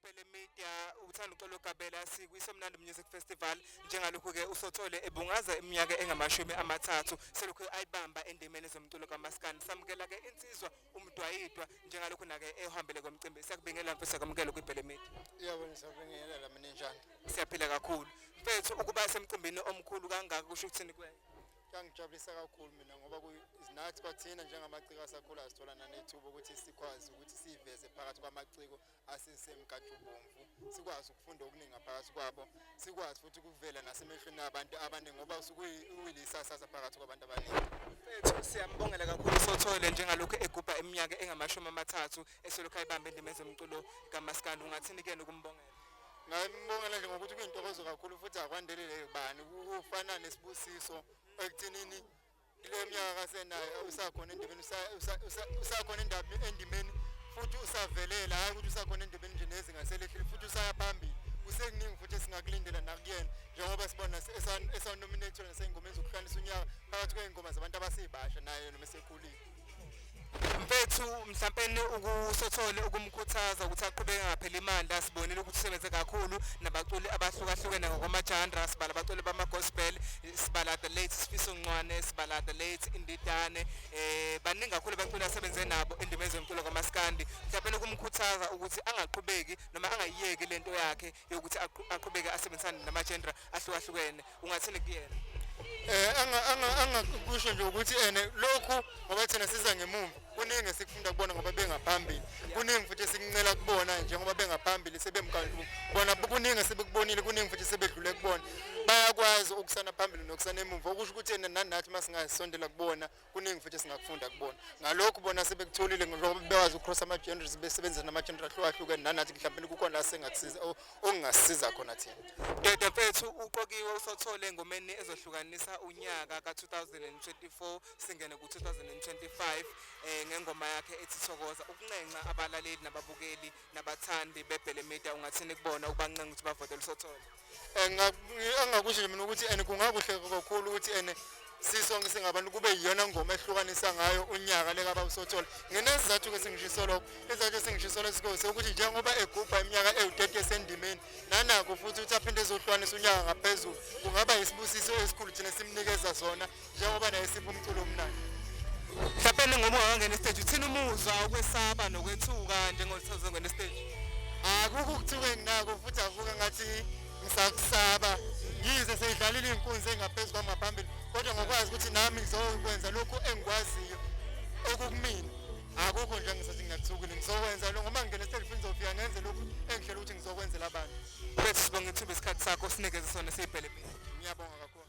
Bhele Media, uThanduxolo Gabela, sikwiSomnandi Music Festival. Njengalokhu-ke uSothole ebungaza iminyaka engamashumi 30 selokhu ayibamba endimeni zomculo kamaskandi. Samukela-ke insizwa uMdwayidwa njengalokhu nake ehambele komcimbi. Siyakubingelela mfethu, siyakwamukela kwiBhele Media. Yebo, ngisabingelela mina, njani? Siyaphila kakhulu mfethu. Ukuba semcimbini omkhulu kangaka kusho ukuthini kuwena? Kuyangijabulisa kakhulu mina ngoba nathi kwathina njengamaciko asakhula sithola nanethuba ukuthi sikwazi ukuthi siyiveze phakathi kwamaciko asesemkantshubomvu, sikwazi ukufunda okuningi ngaphakathi kwabo, sikwazi futhi ukuvela nasemehlweni abantu abaningi ngoba usukuyilisasasa phakathi kwabantu abaningi. Mfethu, siyambongela kakhulu Sothole njengalokhu egubha iminyaka engamashumi 30 eselokhu ayibamba endimeni zomculo kamaskandi. Ungathini kuyena ukumbongela? Ngambongela nje ngokuthi kuyintokozo kakhulu futhi akwandelele bani, kufana nesibusiso ekuthenini kule minyaka kasenayo usakhona endimeni, usakhona endimeni futhi usavelela, hhayi ukuthi usakhona endimeni nje nezinga selehlile futhi usaya phambili. Kusekuningi futhi esingakulindela nakuyena njengoba sibona esa-nominate nasey'ngomeni zokuhlukanisa unyaka phakathi kwey'ngoma zabantu abasebasha naye noma esekhulile. Mfethu, mhlampeni ukuSothole ukumkhuthaza ukuthi aqhubeke ngapheli imandla. Sibonile ukuthi usebenze kakhulu nabaculi abahlukahlukene ngokwama-genre. Sibala abaculi bama-gospel, sibala the late Sifiso Ncwane, sibala the late Indidane, baningi kakhulu abaculi asebenze nabo endimeni zomculo kamaskandi. Mhlampeni ukumkhuthaza ukuthi angaqhubeki noma angayiyeki lento yakhe yokuthi aqhubeke asebenzisane nama-genre ahlukahlukene, ungathini kuyena? Angakusho nje ukuthi ene lokhu ngoba thina siza ngemumva, kuningi esikufunda kubona ngoba bengaphambili, kuningi futhi esikuncela kubona njengoba bengaphambili sebemkantu bona, kuningi esebekubonile, kuningi futhi sebedlule kubona, bayakwazi ukusana phambili nokusana emumva, okusho ukuthi ena nanathi uma singasondela kubona kuningi futhi esingakufunda kubona ngalokhu bona sebekutholile njengoba bekwazi uku-cross ama-genres, besebenzisa nama-genre ahlukahlukene. Nanathi mhlawumbe kukhona la sengakusiza okungasisiza khona thina. Dede mfethu, uqokiwe uSothole engomeni ezohlukanisa unyaka ka-2024 singene ku-2025 ngengoma yakhe ethi Thokoza. Ukunxenxa abalaleli nababukeli nabathandi beBhele Media, ungathini kubona ukubancenga ukuthi bavotele uSothole? Angakusho nje mina ukuthi ene kungakuhle kakhulu ukuthi ene sisonke singabantu kube yiyona ngoma ehlukanisa ngayo unyaka le kababa uSothole. Ngenesizathu-ke sengishiso lokho, isizathu esengishiso lokho ukuthi njengoba egubha iminyaka ewu-30 esendimeni, nanakho futhi ukuthi aphinde ezohlukanisa unyaka ngaphezulu, kungaba yisibusiso esikhulu thina simnikeza sona njengoba naye sipha umculo omnandi. Mhlawumbe ngoba ungakangena e-stage, uthini umuzwa ukwesaba nokwethuka njengothozongena e-stage? Akukho ukuthuka enginako futhi akukho ngathi ngisakusaba, yize seyidlalile iy'nkunzi ey'ngaphezu kwami ngaphambili, kodwa ngokwazi ukuthi nami ngizokwenza lokhu engikwaziyo okukumina, akukho nje ngisathi ngiyakuthukile. Ngizokwenza lo ngoba ngingena e-stage futhi ngizofika ngenze lokhu engihlela ukuthi ngizokwenzela abantu. Mfethu, sibonga ithuba, isikhathi sakho sinikeze sona siyiBhele Media. Ngiyabonga kakhulu.